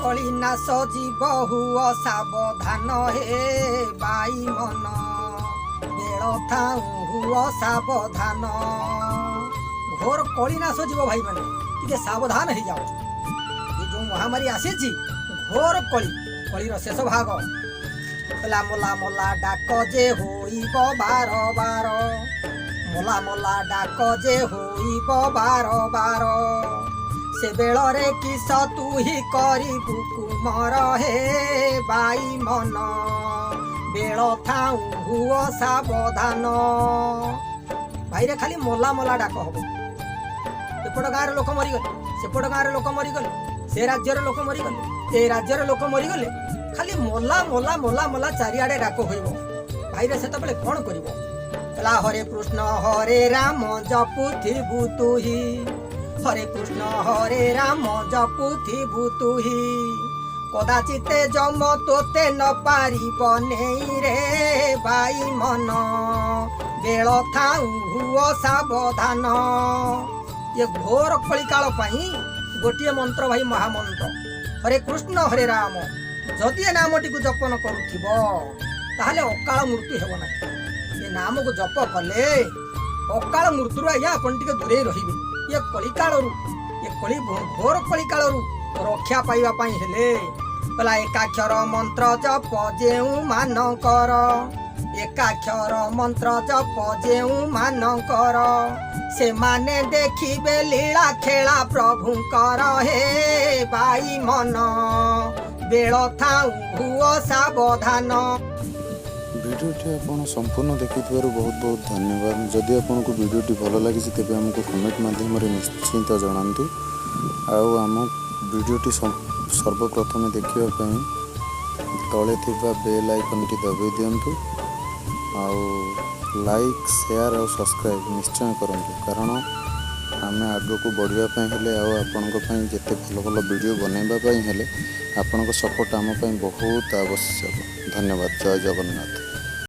କଳି ନାଶ ଯିବ, ହୁଅ ସାବଧାନ ହେ ବାଇ ମନ। ବେଳ ଥାଉ ହୁଅ ସାବଧାନ। ଘୋର କଳି ନାଶ ଯିବ, ଭାଇମାନେ, ଟିକେ ସାବଧାନ ହେଇଯାଅ। ଏ ଯେଉଁ ମହାମାରୀ ଆସିଛି, ଘୋର କଳି, କଳିର ଶେଷ ଭାଗ। କହିଲା, ମଲା ମଲା ଡାକ ଯେ ହୋଇବ ବାର ବାର, ମଲା ମଲା ଡାକ ଯେ ହୋଇବ ବାର ବାର, ସେ ବେଳରେ କିସ ତୁହି କରିବୁ କୁମର ହେ ବାଇ ମନ? ବେଳ ଥାଉ ହୁଅ ସାବଧାନ। ଭାଇରେ, ଖାଲି ମଲା ମଲା ଡାକ ହବ। ଏପଟ ଗାଁରେ ଲୋକ ମରିଗଲେ, ସେପଟ ଗାଁରେ ଲୋକ ମରିଗଲେ, ସେ ରାଜ୍ୟର ଲୋକ ମରିଗଲେ, ଏ ରାଜ୍ୟର ଲୋକ ମରିଗଲେ। ଖାଲି ମଲା ମଲା ମଲା ମଲା ଚାରିଆଡ଼େ ଡାକ ହୋଇବ। ଭାଇରେ, ସେତେବେଳେ କ'ଣ କରିବ? ହେଲା, ହରେ କୃଷ୍ଣ ହରେ ରାମ ଜପୁଥିବୁ ତୁହି, ହରେ କୃଷ୍ଣ ହରେ ରାମ ଜପୁଥିବୁ ତୁହି, କଦାଚିତେ ଯମ ତୋତେ ନ ପାରିବ ନେଇ ରେ ବାଇ ମନ। ବେଳ ଥାଉ ହୁଅ ସାବଧାନ। ଇଏ ଘୋର କଳିକାଳ ପାଇଁ ଗୋଟିଏ ମନ୍ତ୍ର ଭାଇ, ମହାମନ୍ତ୍ର, ହରେ କୃଷ୍ଣ ହରେ ରାମ। ଯଦି ଏ ନାମଟିକୁ ଜପନ କରୁଥିବ, ତାହେଲେ ଅକାଳ ମୃତ୍ୟୁ ହେବ ନାହିଁ। ଏ ନାମକୁ ଜପ କଲେ ଅକାଳ ମୃତ୍ୟୁରୁ ଆଜ୍ଞା ଆପଣ ଟିକେ ଦୂରେଇ ରହିବେ। ଇଏ କଳିକାଳରୁ, ଏ କଳି ଘୋର କଳିକାଳରୁ ରକ୍ଷା ପାଇବା ପାଇଁ ହେଲେ, କହିଲା, ଏକାକ୍ଷର ମନ୍ତ୍ର ଜପ ଯେଉଁ ମାନଙ୍କର, ଏକାକ୍ଷର ମନ୍ତ୍ର ଜପ ଯେଉଁ ମାନଙ୍କର, ସେମାନେ ଦେଖିବେ ଲୀଳା ଖେଳା ପ୍ରଭୁଙ୍କର ହେ ବାଇ ମନ। ବେଳ ଥାଉ ହୁଅ ସାବଧାନ। ଭିଡ଼ିଓଟି ଆପଣ ସମ୍ପୂର୍ଣ୍ଣ ଦେଖିଥିବାରୁ ବହୁତ ବହୁତ ଧନ୍ୟବାଦ। ଯଦି ଆପଣଙ୍କୁ ଭିଡ଼ିଓଟି ଭଲ ଲାଗିଛି, ତେବେ ଆମକୁ କମେଣ୍ଟ ମାଧ୍ୟମରେ ନିଶ୍ଚିତ ଜଣାନ୍ତୁ। ଆଉ ଆମ ଭିଡ଼ିଓଟି ସର୍ବପ୍ରଥମେ ଦେଖିବା ପାଇଁ ତଳେ ଥିବା ବେଲ୍ ଆଇକନ୍ଟି ଦବାଇ ଦିଅନ୍ତୁ। ଆଉ ଲାଇକ୍, ସେୟାର ଆଉ ସବସ୍କ୍ରାଇବ୍ ନିଶ୍ଚୟ କରନ୍ତୁ, କାରଣ ଆମେ ଆଗକୁ ବଢ଼ିବା ପାଇଁ ହେଲେ ଆଉ ଆପଣଙ୍କ ପାଇଁ ଯେତେ ଭଲ ଭଲ ଭିଡ଼ିଓ ବନାଇବା ପାଇଁ ହେଲେ ଆପଣଙ୍କ ସପୋର୍ଟ ଆମ ପାଇଁ ବହୁତ ଆବଶ୍ୟକ। ଧନ୍ୟବାଦ। ଜୟ ଜଗନ୍ନାଥ।